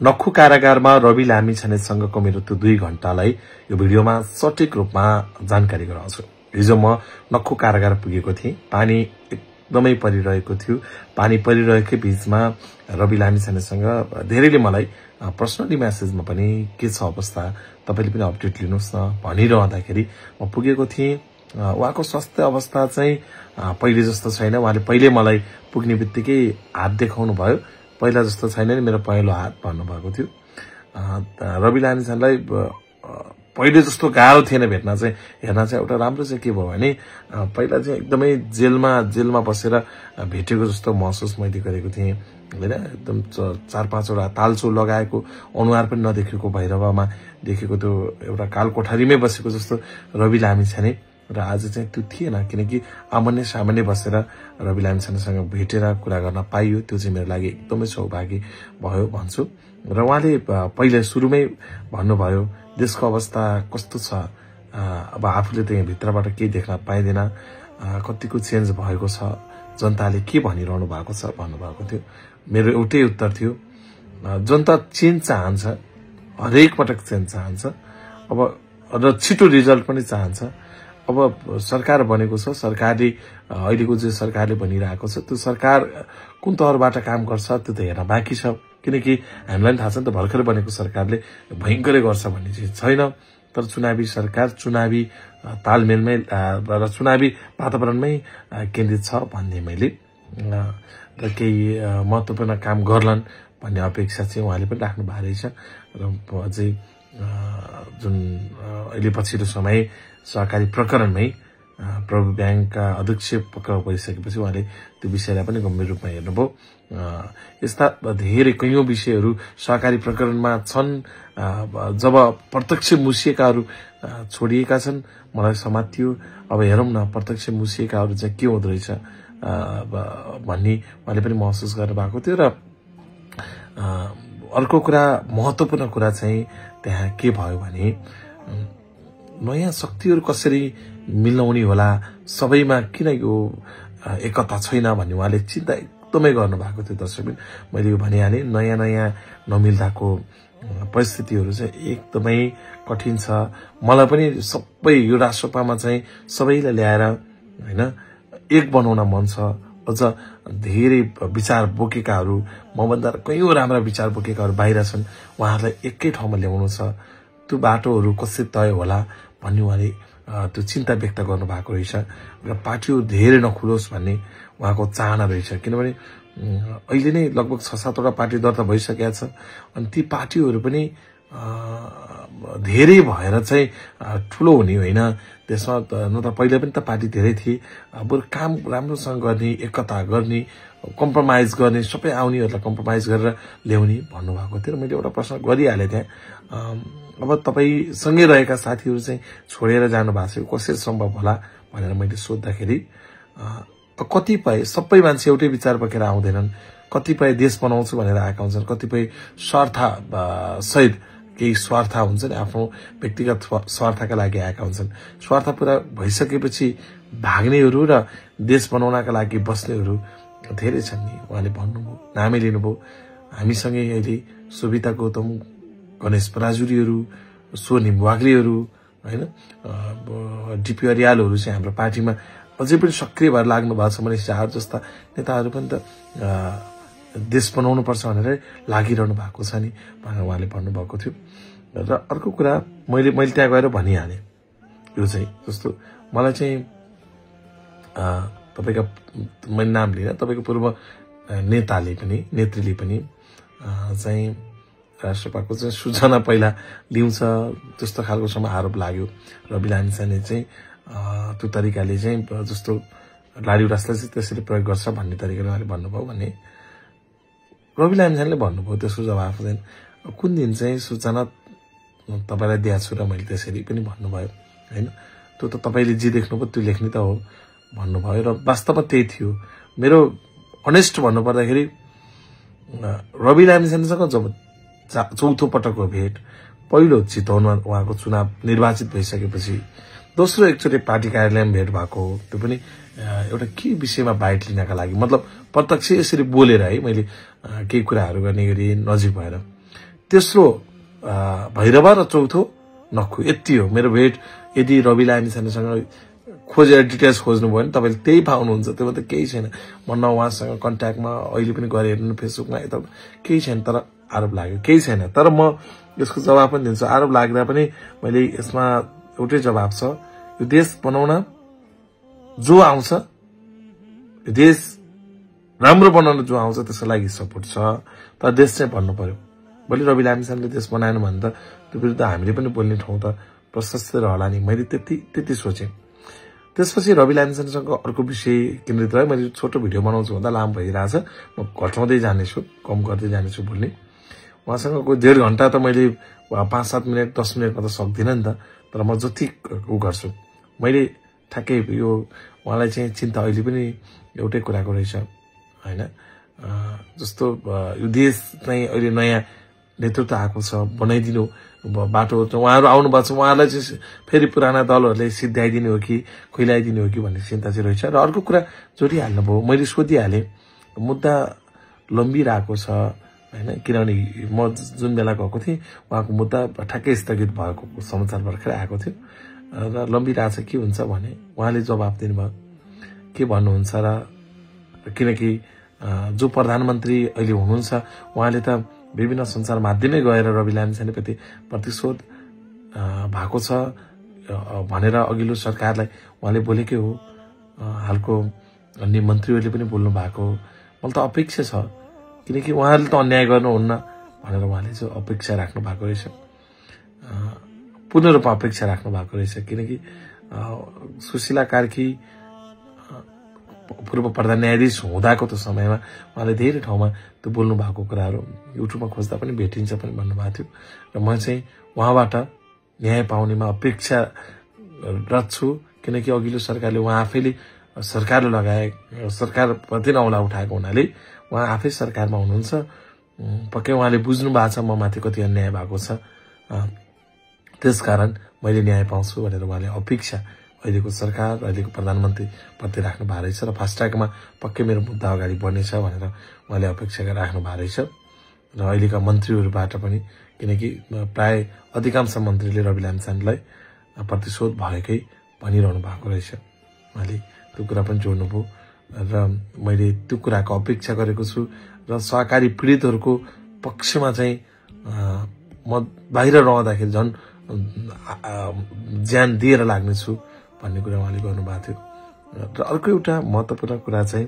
नक्खु कारागारमा रवि लामिछानेसँगको मेरो त्यो 2 घण्टालाई यो भिडियोमा सटिक रूपमा जानकारी गराउँछु। हिजो म नक्खु कारागार पुगेको थिएँ। पानी एकदमै परिरहेको थियो। पानी परिरहेकै बीचमा रवि लामिछानेसँग धेरैले मलाई पर्सनली मेसेजमा पनि के छ अवस्था तपाईले पनि अपडेट लिनुस् न भनिरहँदाखेरि म पुगेको थिएँ। उहाँको स्वास्थ्य अवस्था चाहिँ पहिले जस्तो छैन। उहाँले पहिले मलाई पुग्ने बित्तिकै हात देखाउनु भयो। पहिला जस्तो छैन नि मेरो पहिलो हात भन्नुभएको थियो। रवि लामिछानेलाई पहिले जस्तो गाह्रो थिएन भेट्न चाहिँ हेर्न चाहिँ एउटा राम्रो चाहिँ के भयो भने पहिला चाहिँ एकदमै जेलमा बसेर भेटेको जस्तो महसुस मैले गरेको थिएँ हैन। एकदम 4-5 वटा तालचो लगाएको अनुहार पनि नदेखेको भैरवमा देखेको त्यो एउटा काल कोठारीमै बसेको जस्तो रवि लामिछाने र आज चाहिँ त्यो थिएन। किनकि आमने सामने बसेर रवि लामिछानेसँग भेटेर कुरा गर्न पाइयो। त्यो चाहिँ मेरो लागि एकदमै सौभाग्य भयो भन्छु। र उहाँले पहिले सुरुमै भन्नुभयो देशको अवस्था कस्तो छ, अब आफूले त यहाँ भित्रबाट केही देख्न पाइदैन, कतिको चेन्ज भएको छ, जनताले के भनिरहनु भएको छ भन्नुभएको थियो। मेरो एउटै उत्तर थियो जनता चेन्ज चाहन्छ, हरेक पटक चेन्ज चाहन्छ। अब र छिटो रिजल्ट पनि चाहन्छ। अब सरकार बनेको छ, सरकारले अहिलेको जो सरकारले भनिरहेको छ त्यो सरकार कुन तहबाट काम गर्छ त्यो त हेर्न बाँकी छ। किनकि हामीलाई थाहा छ नि त भर्खर बनेको सरकारले भयंकरै गर्छ भन्ने चाहिँ छैन। तर चुनावी सरकार चुनावी तालमेलमै र चुनावी वातावरणमै केन्द्रित छ भन्ने मैले र केही महत्त्वपूर्ण काम गर्लान् भन्ने अपेक्षा चाहिँ उहाँले पनि राख्नु भएको रहेछ। र अझै जुन अहिले पछिल्लो समय सहकारी प्रकरणमै प्रभु ब्याङ्कका अध्यक्ष पक्राउ परिसकेपछि उहाँले त्यो विषयलाई पनि गम्भीर रूपमा हेर्नुभयो। यस्ता धेरै कैयौं विषयहरू सहकारी प्रकरणमा छन्। जब प्रत्यक्ष मुसिएकाहरू छोडिएका छन् मलाई समात्यो। अब हेरौं न प्रत्यक्ष मुसिएकाहरू चाहिँ के हुँदो रहेछ भन्ने उहाँले पनि महसुस गर्नु भएको थियो। र अर्को कुरा महत्त्वपूर्ण कुरा चाहिँ त्यहाँ के भयो भने नयाँ शक्तिहरू कसरी मिलाउने होला, सबैमा किन यो एकता छैन भन्ने उहाँले चिन्ता एकदमै गर्नु भएको थियो। दर्शकबिन मैले यो भनिहालेँ नयाँ नमिल्दाको परिस्थितिहरू चाहिँ एकदमै कठिन छ। मलाई पनि सबै यो राष्ट्रसभामा चाहिँ सबैलाई ल्याएर हैन एक बनाउन मन छ। अझ धेरै विचार बोकेकाहरू मभन्दा कैयौं राम्रा विचार बोकेकाहरू बाहिर छन्। उहाँहरूलाई एकै ठाउँमा ल्याउनु छ। त्यो बाटोहरू कसरी तय होला भन्ने उहाँले त्यो चिन्ता व्यक्त गर्नु भएको रहेछ। र पार्टीहरू धेरै नखुलोस् भन्ने उहाँको चाहना रहेछ। किनभने अहिले नै लगभग 6-7 वटा पार्टी दर्ता भइसकेका छ। अनि ती पार्टीहरू पनि धेरै भएर चाहिँ ठूलो हुने होइन। त्यसमा न त पहिले पनि त पार्टी धेरै थिए। बरु काम राम्रोसँग गर्ने, एकता गर्ने, कम्प्रोमाइज गर्ने, सबै आउनेहरूलाई कम्प्रोमाइज गरेर ल्याउने भन्नुभएको थियो। र मैले एउटा प्रश्न गरिहालेँ त्यहाँ अब तपाईसँगै रहेका साथीहरू चाहिँ छोडेर जानु भएको छ कसरी सम्भव होला भनेर मैले सोध्दाखेरि कतिपय सबै मान्छे एउटै विचार बोकेर आउँदैनन्। कतिपय देश बनाउँछु भनेर आएका हुन्छन्। कतिपय स्वार्थ सहित केही स्वार्थ हुन्छ नि आफ्नो व्यक्तिगत स्वार्थका लागि आएका हुन्छन्। स्वार्थ पूरा भइसकेपछि भाग्नेहरू र देश बनाउनका लागि बस्नेहरू धेरै छन् नि। उहाँले भन्नुभयो, नामै लिनुभयो। हामीसँगै अहिले सुविता गौतम, गणेश पराजुलीहरू, सोनिम वाग्लेहरू हैन डिपी अर्यालहरू चाहिँ हाम्रो पार्टीमा अझै पनि सक्रिय भएर लाग्नु भएको छ। भने शाह जस्ता नेताहरू पनि त देश बनाउनु पर्छ भनेर लागिरहनु भएको छ नि भनेर उहाँले भन्नुभएको थियो। र अर्को कुरा मैले त्यहाँ गएर भनिहालेँ यो चाहिँ जस्तो मलाई चाहिँ तपाईका मैले नाम लिन तपाईको पूर्व नेत्रीले पनि चाहिँ राष्ट्रसभाको चाहिँ सूचना पहिला लिउँछ त्यस्तो खालको सम्म आरोप लाग्यो। रवि लामिछाने चाहिँ त्यो तरिकाले चाहिँ जस्तो लाडी गुराँसलाई चाहिँ त्यसरी प्रयोग गर्छ भन्ने तरिकाले उहाँले भन्नुभयो भने रवि लामिछानेले भन्नुभयो त्यसको जवाफ चाहिँ कुन दिन चाहिँ सूचना तपाईलाई दिएको छु र मैले त्यसरी पनि भन्नुभयो हैन। त्यो त तपाईले जे देख्नुभयो त्यो लेख्ने त हो भन्नुभयो। र वास्तवमा त्यही थियो। मेरो अनेस्ट भन्नुपर्दाखेरि रवि लामिछानेसँग जब चौथो पटकको भेट, पहिलो चितवनमा उहाँको चुनाव निर्वाचित भइसकेपछि दोस्रो एकचोटि पार्टी कार्यालयमा भेट भएको हो। त्यो पनि एउटा के विषयमा बाइट लिनका लागि मतलब प्रत्यक्ष यसरी बोलेर है मैले केही कुराहरू गर्ने गरी नजिक भएर तेस्रो भैरवा र चौथो नक्खु। यति हो मेरो भेट। यदि रवि लामिछानेसँग खोजेर डिटेल्स खोज्नुभयो भने तपाईँले त्यही पाउनुहुन्छ। त्यो त केही छैन। म न उहाँसँग कन्ट्याक्टमा अहिले पनि गएर हेर्नु फेसबुकमा यता केही छैन। तर आरोप लाग्यो केही छैन। तर म यसको जवाब पनि दिन्छु। आरोप लाग्दा पनि मैले यसमा एउटै जवाब छ, यो देश बनाउन जो आउँछ, यो देश राम्रो बनाउन जो आउँछ त्यसको लागि सपोर्ट छ। तर देश चाहिँ भन्नु पर्यो। भोलि रवि लामिछानेले देश बनाएन भने त त्यो विरुद्ध हामीले पनि बोल्ने ठाउँ त प्रशस्त रहला नि। मैले त्यति सोचेँ। त्यसपछि रवि लामिछानेसँग अर्को विषय केन्द्रित रह्यो। मैले छोटो भिडियो बनाउँछु भन्दा लामो भइरहेछ। म घटाउँदै जानेछु, कम गर्दै जानेछु बोल्ने। उहाँसँग कोही 1.5 घण्टा त मैले 5-7 मिनट 10 मिनटमा त सक्दिनँ नि त। तर म जति उ गर्छु, मैले ठ्याक्कै यो उहाँलाई चाहिँ चिन्ता अहिले पनि एउटै कुराको रहेछ होइन। जस्तो यो देश चाहिँ अहिले नयाँ नेतृत्व आएको छ, बनाइदिनु बाटो। उहाँहरू आउनुभएको छ, उहाँलाई चाहिँ फेरि पुराना दलहरूले सिद्ध्याइदिने हो कि खुइलाइदिने हो कि भन्ने चिन्ता चाहिँ रहेछ। र अर्को कुरा जोडिहाल्नुभयो, मैले सोधिहालेँ। मुद्दा लम्बिरहेको छ होइन, किनभने म जुन बेला गएको थिएँ उहाँको मुद्दा ठ्याक्कै स्थगित भएको समाचार भर्खरै आएको थियो र लम्बिरहेछ। के हुन्छ भने उहाँले जवाब दिनुभयो के भन्नुहुन्छ र, किनकि जो प्रधानमन्त्री अहिले हुनुहुन्छ उहाँले त विभिन्न सञ्चार माध्यमै गएर रवि लामिछानेप्रति प्रतिशोध भएको छ भनेर अघिल्लो सरकारलाई उहाँले बोलेकै हो। हालको अन्य मन्त्रीहरूले पनि बोल्नु भएको। मलाई त अपेक्षा छ, किनकि उहाँहरूले त अन्याय गर्नुहुन्न भनेर उहाँले चाहिँ अपेक्षा राख्नु भएको रहेछ। पूर्ण रूपमा अपेक्षा राख्नु भएको रहेछ। किनकि सुशीला कार्की पूर्व प्रधान न्यायाधीश हुँदाको त्यो समयमा उहाँले धेरै ठाउँमा त्यो बोल्नु भएको कुराहरू युट्युबमा खोज्दा पनि भेटिन्छ पनि भन्नुभएको थियो। र म चाहिँ उहाँबाट न्याय पाउनेमा अपेक्षारत छु। किनकि अघिल्लो सरकारले उहाँ आफैले सरकारले लगाए सरकारप्रति औँला उठाएको हुनाले उहाँ आफै सरकारमा हुनुहुन्छ। पक्कै उहाँले बुझ्नु भएको छ म माथि कति अन्याय भएको छ। त्यसकारण मैले न्याय पाउँछु भनेर उहाँले अपेक्षा अहिलेको सरकार अहिलेको प्रधानमन्त्री प्रति राख्नु भएको रहेछ। र फास्ट्यागमा पक्कै मेरो मुद्दा अगाडि बढ्नेछ भनेर उहाँले अपेक्षा राख्नु भएको रहेछ। र अहिलेका मन्त्रीहरूबाट पनि, किनकि प्राय अधिकांश मन्त्रीले रवि लामिछानेलाई प्रतिशोध भएकै भनिरहनु भएको रहेछ। उहाँले त्यो कुरा पनि जोड्नुभयो र मैले त्यो कुराको अपेक्षा गरेको छु। र सहकारी पीडितहरूको पक्षमा चाहिँ म बाहिर रहँदाखेरि झन् ज्यान दिएर लाग्नेछु भन्ने कुरा उहाँले गर्नुभएको थियो। र अर्को एउटा महत्त्वपूर्ण कुरा चाहिँ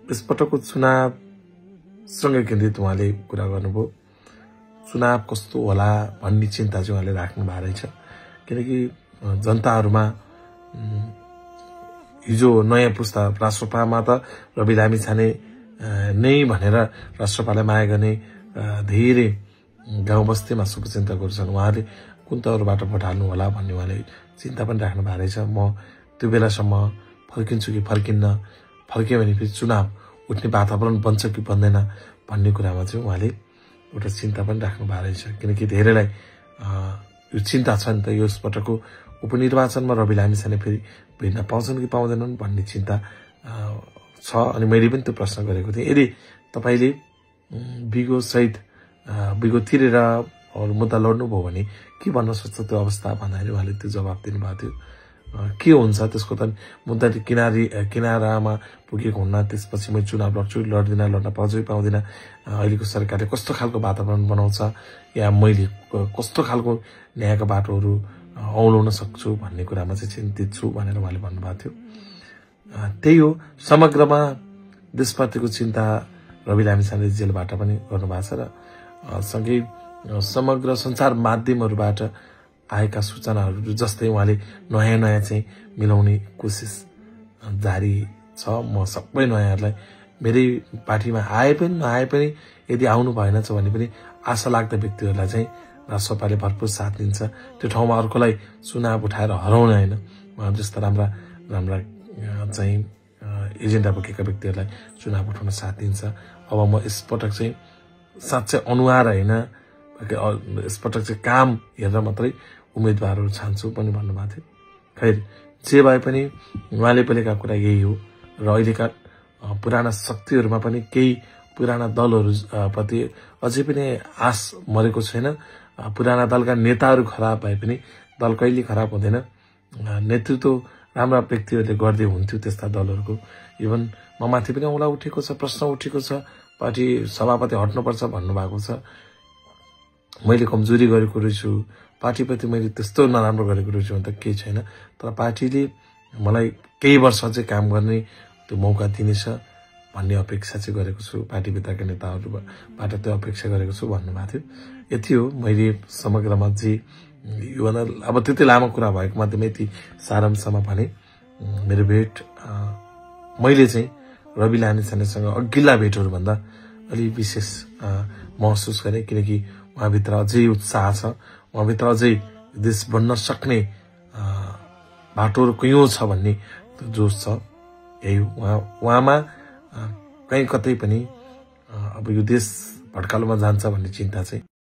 यसपटकको चुनावसँग केन्द्रित उहाँले कुरा गर्नुभयो। चुनाव कस्तो होला भन्ने चिन्ता चाहिँ उहाँले राख्नु भएको रहेछ। किनकि जनताहरूमा हिजो नयाँ पुस्ता राष्ट्रपामा त रवि लामिछाने नै भनेर राष्ट्रपालाई माया गर्ने धेरै गाउँ बस्तीमा शुभचिन्तकहरू छन्। उहाँले कुन तहबाट भोट हाल्नु होला भन्ने उहाँले चिन्ता पनि राख्नु भएको रहेछ। म त्यो बेलासम्म फर्किन्छु कि फर्किन्न, फर्क्यो भने फेरि चुनाव उठ्ने वातावरण बन्छ कि बन्दैन भन्ने कुरामा चाहिँ उहाँले एउटा चिन्ता पनि राख्नु भएको रहेछ। किनकि धेरैलाई यो चिन्ता छ नि त, यस पटकको उपनिर्वाचनमा रवि लामिछाने फेरि भिड्न पाउँछन् कि पाउँदैनन् भन्ने चिन्ता छ। अनि मैले पनि त्यो प्रश्न गरेको थिएँ, यदि तपाईँले बिगो सहित बिगो तिरेर मुद्दा लड्नुभयो भने के भन्न सक्छ त्यो अवस्था भन्दाखेरि उहाँले त्यो जवाब दिनुभएको थियो। के हुन्छ त्यसको त मुद्दा किनारामा पुगेको हुन्न। त्यसपछि म चुनाव लड्छु लड्दिनँ, लड्न पाउँछु कि पाउँदिनँ, अहिलेको सरकारले कस्तो खालको वातावरण बनाउँछ या मैले कस्तो खालको न्यायका बाटोहरू औलाउन सक्छु भन्ने कुरामा चाहिँ चिन्तित छु भनेर उहाँले भन्नुभएको थियो। त्यही हो, समग्रमा देशप्रतिको चिन्ता रवि लामिछाने जेलबाट पनि गर्नुभएको छ। र सँगै समग्र सञ्चार माध्यमहरूबाट आएका सूचनाहरू जस्तै उहाँले नयाँ नयाँ चाहिँ मिलाउने कोसिस जारी छ। म सबै नयाँहरूलाई मेरै पार्टीमा आए पनि नआए पनि यदि आउनु भएन छ भने पनि आशा लाग्दा व्यक्तिहरूलाई चाहिँ राष्ट्रपाले भरपूर साथ दिन्छ। त्यो ठाउँमा अर्कोलाई चुनाव उठाएर हराउन होइन, उहाँहरू जस्ता राम्रा राम्रा चाहिँ एजेन्डा बोकेका व्यक्तिहरूलाई चुनाव उठाउन साथ दिन्छ। अब म यसपटक चाहिँ साँच्चै अनुहार होइन, यसपटक चाहिँ काम हेरेर मात्रै उम्मेदवारहरू छान्छु पनि भन्नुभएको थियो। खैर जे भए पनि उहाँले बोलेका कुरा यही हो र अहिलेका पुराना शक्तिहरूमा पनि केही पुराना दलहरू प्रति अझै पनि आश मरेको छैन। पुराना दलका नेताहरू खराब भए पनि दल कहिले खराब हुँदैन। नेतृत्व राम्रा व्यक्तिहरूले गर्दै हुन्थ्यो त्यस्ता दलहरूको। इभन ममाथि पनि औँला उठेको छ, प्रश्न उठेको छ, पार्टी सभापति हट्नुपर्छ भन्नुभएको छ। मैले कमजोरी गरेको रहेछु, पार्टीप्रति मैले त्यस्तो नराम्रो गरेको रहेछु भने त केही छैन। तर पार्टीले मलाई केही वर्ष चाहिँ काम गर्ने त्यो मौका दिनेछ भन्ने अपेक्षा चाहिँ गरेको छु। पार्टीभित्रका नेताहरूबाट त्यो अपेक्षा गरेको छु भन्नुभएको थियो। यति हो मैले समग्रमा चाहिँ योभन्दा अब त्यति लामो कुरा भएको माध्यम यति सारांशमा भने मेरो भेट मैले चाहिँ रवि लामिछानेसँग अघिल्ला भेटहरूभन्दा अलि विशेष महसुस गरेँ, किनकि उहाँभित्र अझै उत्साह छ, उहाँभित्र अझै देश बन्न सक्ने बाटोहरू कयौं छ भन्ने जोश छ। यही उहाँमा कहीँ कतै पनि अब यो देश भड्कालोमा जान्छ भन्ने चिन्ता चाहिँ